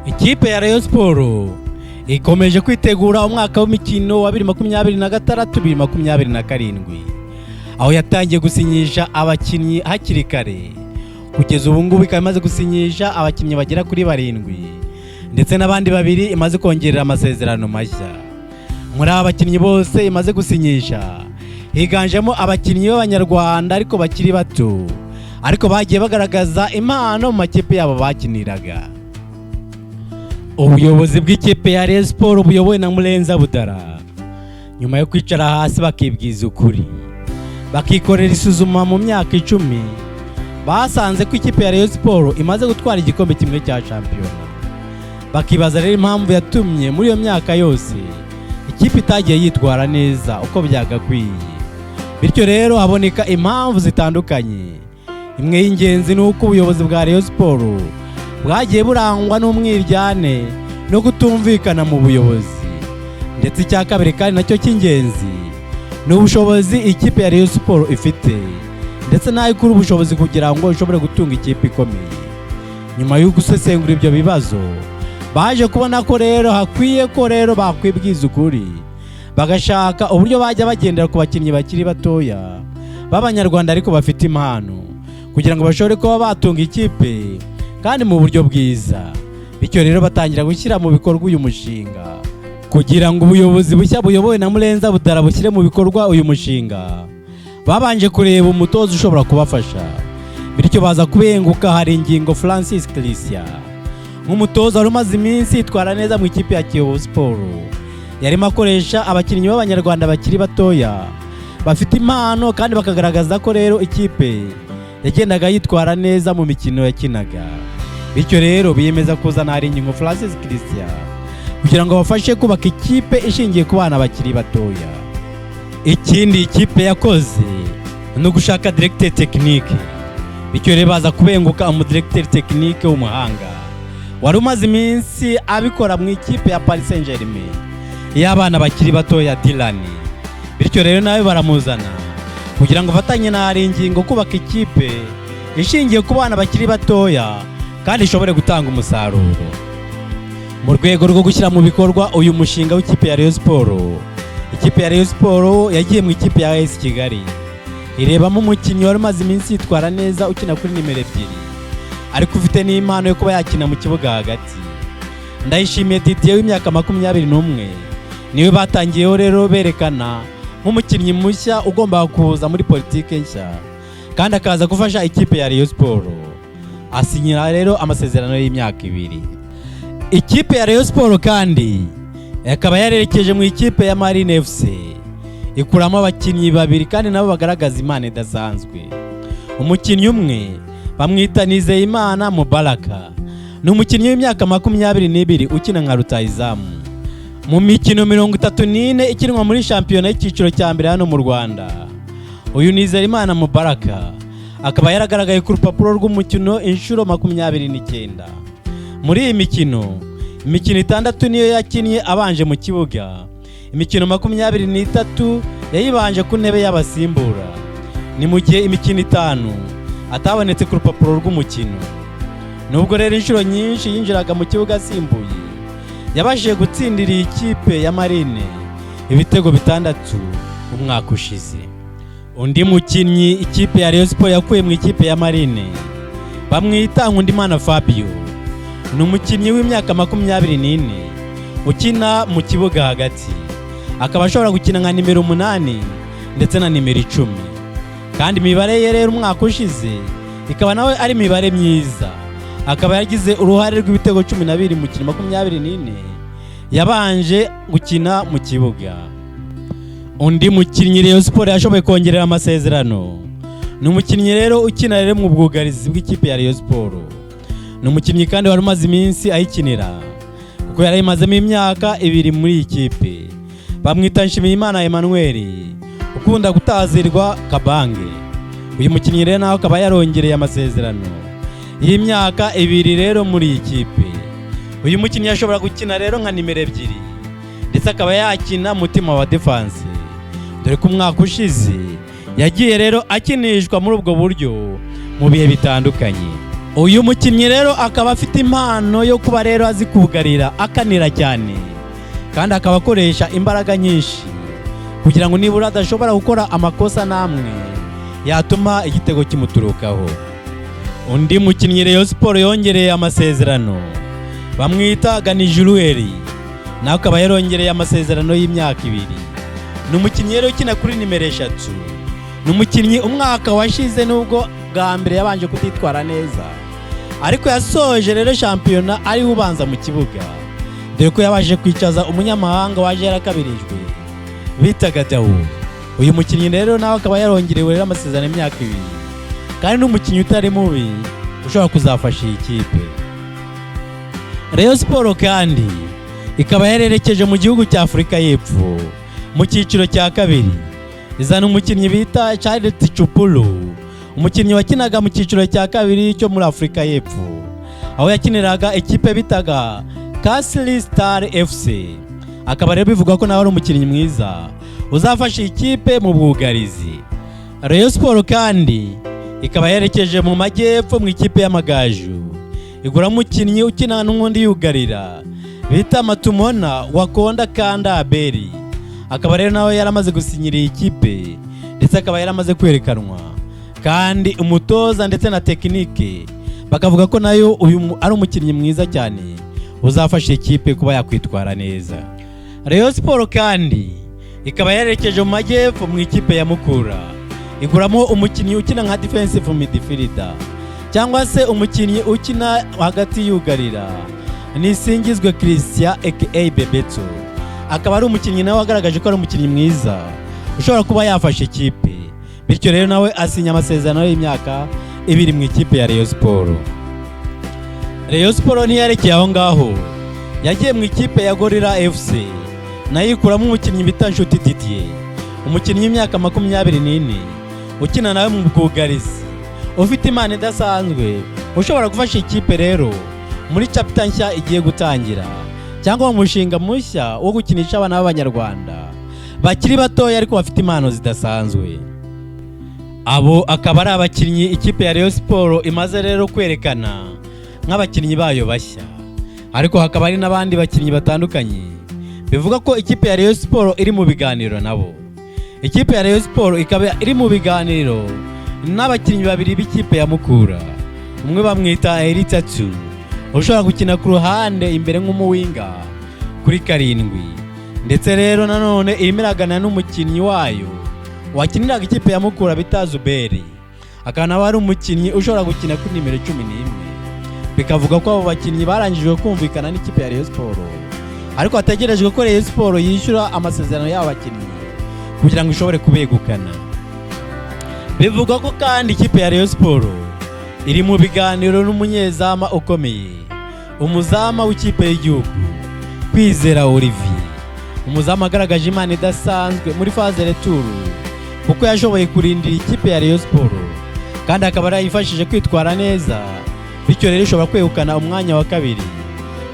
Ikipe ya Rayon Sports ikomeje kwitegura umwaka w'imikino wa 2026 2027, aho yatangiye gusinyisha abakinnyi hakiri kare. Kugeza ubu ngubu ikaba imaze gusinyisha abakinnyi bagera kuri barindwi, ndetse n'abandi babiri imaze kongerera amasezerano mashya. Muri aba bakinnyi bose imaze gusinyisha higanjemo abakinnyi b'Abanyarwanda ariko bakiri bato, ariko bagiye bagaragaza impano mu makipe yabo bakiniraga. Ubuyobozi bw'ikipe ya Rayon Sports buyobowe na Murenzi Abdallah, nyuma yo kwicara hasi bakibwiza ukuri, bakikorera isuzuma mu myaka 10, basanze ko ikipe ya Rayon Sports imaze gutwara igikombe kimwe cya shampiyona. Bakibaza rero impamvu yatumye muri iyo myaka yose ikipe itagiye yitwara neza uko byagakwiye. Bityo rero haboneka impamvu zitandukanye. Imwe y'ingenzi ni uko ubuyobozi bwa Rayon Sports bwagiye burangwa n'umwiryane no kutumvikana mu buyobozi, ndetse icya kabiri kandi nacyo cy'ingenzi ni ubushobozi ikipe ya Rayon Sports ifite, ndetse n'aho ikura ubushobozi kugira ngo ishobore gutunga ikipe ikomeye. Nyuma yo gusesengura ibyo bibazo, baje kubona ko rero hakwiye ko rero bakwibwiza ukuri, bagashaka uburyo bajya bagendera ku bakinnyi bakiri batoya b'Abanyarwanda ariko bafite impano, kugira ngo bashobore kuba batunga ikipe kandi mu buryo bwiza. Bityo rero batangira gushyira mu bikorwa uyu mushinga. Kugira ngo ubuyobozi bushya buyobowe na Murenzi Abdallah bushyire mu bikorwa uyu mushinga, babanje kureba umutoza ushobora kubafasha. Bityo baza kubenguka Haringingo Francis Christian nk'umutoza wari umaze iminsi yitwara neza mu ikipe ya Kiyovu Sports, yarimo akoresha abakinnyi b'Abanyarwanda bakiri batoya bafite impano, kandi bakagaragaza ko rero ikipe yagendaga yitwara neza mu mikino yakinaga. Bityo rero biyemeza kuzana Haringingo Francis Christian kugira ngo bafashe kubaka ikipe ishingiye ku bana bakiri batoya. Ikindi ikipe yakoze ni ugushaka directeur technique. Bityo rero baza kubenguka umudirecteur technique w'umuhanga wari umaze iminsi abikora mu ikipe ya Paris Saint-Germain y'abana bakiri batoya, Dylan. Bityo rero nawe baramuzana kugira ngo afatanye na Haringingo kubaka ikipe ishingiye ku bana bakiri batoya kandi ishobore gutanga umusaruro. Mu rwego rwo gushyira mu bikorwa uyu mushinga w'ikipe ya Rayon Sports, ikipe ya Rayon Sports yagiye mu ikipe ya AS Kigali, irebamo umukinnyi wari umaze iminsi yitwara neza, ukina kuri nimero 2 ariko ufite n'impano yo kuba yakina mu kibuga hagati. Ndayishimiye Didier w'imyaka 21 niwe batangiyeho rero berekana nk'umukinnyi mushya ugomba kuza muri politike nshya kandi akaza gufasha ikipe ya Rayon Sports. Asinyira rero amasezerano y'imyaka 2. Ikipe ya Rayon Sports kandi akaba yarerekeje mu ikipe ya Marine FC, ikuramo abakinnyi babiri kandi nabo bagaragaza impano idasanzwe. Umukinnyi umwe bamwita Nizeyimana Mubaraka, ni umukinnyi w'imyaka 22 ukina nka rutahizamu. Mu mikino 34 ikinwa muri shampiyona y'icyiciro cya mbere hano mu Rwanda, uyu Nizeyimana Mubaraka akaba yaragaragaye ku rupapuro rw'umukino inshuro 29. Muri iyi mikino, imikino itandatu niyo yakinnye abanje mu kibuga, imikino 23 yayibanje ku ntebe y'abasimbura, ni mu gihe imikino itanu atabonetse ku rupapuro rw'umukino. Nubwo rero inshuro nyinshi yinjiraga mu kibuga asimbuye, yabashije gutsindira iyi kipe ya Marine ibitego bitandatu umwaka ushize. Undi mukinnyi ikipe ya Rayon Sports yakuye mu ikipe ya Marine bamwita Nkundimana Fabio, ni umukinnyi w'imyaka 24 ukina mu kibuga hagati, akaba ashobora gukina nka nimero 8 ndetse na nimero 10. Kandi imibare ye rero umwaka ushize ikaba nawe ari imibare myiza, akaba yagize uruhare rw'ibitego 12 mu mikino 24 yabanje gukina mu kibuga. Undi mukinnyi Rayon Sports yashoboye kongerera amasezerano ni umukinnyi rero ukina rero mu bwugarizi bw'ikipe ya Rayon Sports. Ni umukinnyi kandi wari umaze iminsi ayikinira, kuko yari ayimazemo imyaka 2 muri iyi kipe. Bamwita Nshimiyimana Emmanuel, ukunda gutazirwa Kabange. Uyu mukinnyi rero nawe akaba yarongereye amasezerano y'imyaka 2 rero muri iyi kipe. Uyu mukinnyi ashobora gukina rero nka nimero 2, ndetse akaba yakina mutima wa defense, dore ko umwaka ushize yagiye rero akinishwa muri ubwo buryo mu bihe bitandukanye. Uyu mukinnyi rero akaba afite impano yo kuba rero azi kugarira, akanira cyane, kandi akaba akoresha imbaraga nyinshi kugira ngo nibura adashobora gukora amakosa n'amwe yatuma igitego kimuturukaho. Undi mukinnyi Rayon Sport yongereye amasezerano bamwita Ganijuru nawe akaba yarongereye amasezerano y'imyaka 2. Ni umukinnyi rero ukina kuri nimero 3. Ni umukinnyi umwaka washize, nubwo bwa mbere yabanje kutitwara neza, ariko yasoje rero shampiyona ariwe ubanza mu kibuga, dore ko yabashije kwicaza umunyamahanga waje yarakabirijwe bitaga Dawu. Uyu mukinnyi rero nawe akaba yarongerewe rero amasezerano y'imyaka 2, kandi ni umukinnyi utari mubi ushobora kuzafasha iyi kipe. Rayon Sport kandi ikaba yarerekeje mu gihugu cya Afurika y'Epfo mu cyiciro cya kabiri, izana umukinnyi bita Charles Chupulu, umukinnyi wakinaga mu cyiciro cya kabiri cyo muri Afurika y'Epfo, aho yakiniraga ikipe bitaga Castle Star FC. Akaba rero bivuga ko nawe ari umukinnyi mwiza uzafasha iyi kipe mu bwugarizi. Rayon Sport kandi ikaba yerekeje mu majyepfo mu ikipe y'Amagaju, igura umukinnyi ukina n'ubundi yugarira bita Matumona Wakonda Kanda Abeli. Akaba rero nawe yaramaze gusinyira iyi kipe, ndetse akaba yaramaze kwerekanwa, kandi umutoza ndetse na tekinike bakavuga ko nayo uyu ari umukinnyi mwiza cyane uzafasha ikipe kuba yakwitwara neza. Rayon Sport kandi ikaba yerekeje mu majyepfo mu ikipe ya Mukura, iguramo umukinnyi ukina nka defensive midfielder cyangwa se umukinnyi ukina hagati yugarira, Nisingizwe Christian aka Bebeto. Akaba ari umukinnyi nawe wagaragaje ko ari umukinnyi mwiza ushobora kuba yafasha ikipe, bityo rero nawe asinya amasezerano y'imyaka 2 mu ikipe ya Rayon Sport. Rayon Sport ntiyarekeye aho ngaho, yagiye mu ikipe ya Gorilla FC, nayo ikuramo umukinnyi bita Nshuti Didier, umukinnyi w'imyaka 24 ukina nawe mu bwugarizi, ufite impano idasanzwe, ushobora gufasha ikipe rero muri chapter nshya igiye gutangira, cyangwa mu mushinga mushya wo gukinisha abana b'Abanyarwanda bakiri batoya ariko bafite impano zidasanzwe. Abo akaba ari abakinnyi ikipe ya Rayon Sport imaze rero kwerekana nk'abakinnyi bayo bashya, ariko hakaba hari n'abandi bakinnyi batandukanye bivuga ko ikipe ya Rayon Sport iri mu biganiro nabo. Ikipe ya Rayon Sport ikaba iri mu biganiro n'abakinnyi babiri b'ikipe ya Mukura. Umwe bamwita Eritatu, ushobora gukina ku ruhande imbere nk'umuwinga kuri 7, ndetse rero nanone irimo iragana n'umukinnyi wayo wakiniraga ikipe ya Mukura bita Zuberi, akaba nawe ari umukinnyi ushobora gukina kuri nimero 11. Bikavuga ko abo bakinnyi barangijwe kumvikana n'ikipe ya Rayon Sport, ariko hategerejwe ko Rayon Sport yishyura amasezerano y'aba bakinnyi kugira ngo ishobore kubegukana. Bivugwa ko kandi ikipe ya Rayon Sport iri mu biganiro n'umunyezama ukomeye, umuzama w'ikipe y'igihugu Kwizera Olivier, umuzamu agaragaje impano idasanzwe muri phase retour, kuko yashoboye kurindira ikipe ya Rayon Sport kandi akaba yarayifashije kwitwara neza, bityo rero ishobora kwegukana umwanya wa kabiri,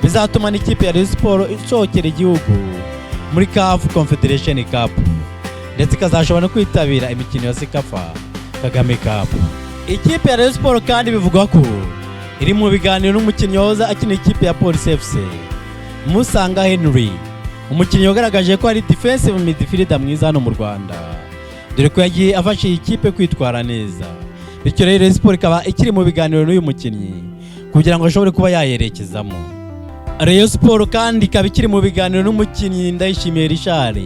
bizatuma n'ikipe ya Rayon Sport isohokera igihugu muri CAF Confederation Cup, ndetse ikazashobora no kwitabira imikino ya CECAFA Kagame Cup. Ikipe ya Rayon Sport kandi bivugwa ko iri mu biganiro n'umukinnyi wahoze akina ikipe ya Police FC, Musanga Henry, umukinnyi wagaragaje ko ari defensive midfielder mwiza hano mu Rwanda, dore ko yagiye afasha iyi kipe kwitwara neza. Bityo rero Rayon Sport ikaba ikiri mu biganiro n'uyu mukinnyi kugira ngo ashobore kuba yayerekezamo. Rayon Sport kandi ikaba ikiri mu biganiro n'umukinnyi Ndayishimiye Richard,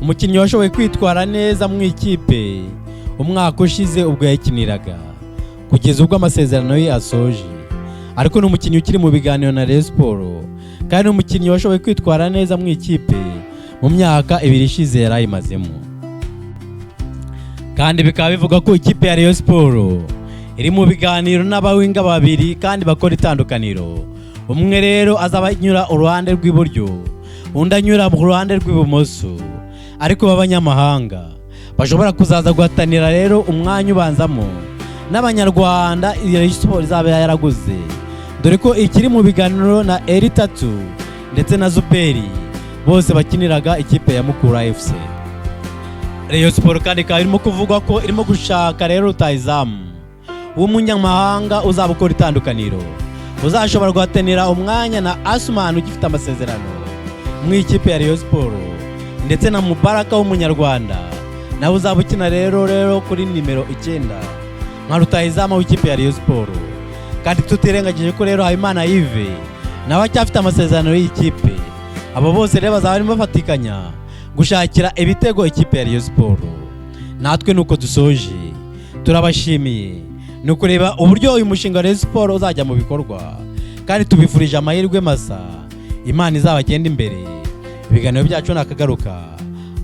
umukinnyi washoboye kwitwara neza mu ikipe umwaka ushize ubwo yakiniraga kugeza ubwo amasezerano ye asoje, ariko ni umukinnyi ukiri mu biganiro na Rayon Sport, kandi ni umukinnyi washoboye kwitwara neza mu ikipe mu myaka 2 ishize yari ayimazemo. Kandi bikaba bivuga ko ikipe ya Rayon Sport iri mu biganiro n'abawinga babiri kandi bakora itandukaniro. Umwe rero azaba anyura uruhande rw'iburyo, undi anyura mu ruhande rw'ibumoso, ariko b'abanyamahanga bashobora kuzaza guhatanira rero umwanya ubanzamo n'Abanyarwanda Rayon Sport izaba yaraguze, dore ko ikiri mu biganiro na Eritatu ndetse na Zuberi, bose bakiniraga ikipe ya Mukura FC. Rayon Sport kandi ikaba irimo kuvugwa ko irimo gushaka rero rutahizamu. W'umunyamahanga uzaba ukora itandukaniro, uzashobora guhatanira umwanya na Asumani ugifite amasezerano mu ikipe ya Rayon Sport, ndetse na Mubaraka w'Umunyarwanda nawe uzaba ukina rero kuri nimero 9 nka rutahizamu w'ikipe ya Rayon Sport. Kandi tutirengagije ko rero Habimana Yves nawe acyafite amasezerano y'ikipe. Abo bose rero bazaba barimo bafatikanya gushakira ibitego ikipe ya Rayon Sport. Natwe nuko dusoje, turabashimiye. Ni ukureba uburyo uyu mushinga wa Rayon Sport uzajya mu bikorwa, kandi tubifurije amahirwe masa. Imana izabagenda imbere. Ibiganiro byacu nakagaruka.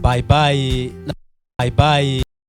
Bye bye, bye bye.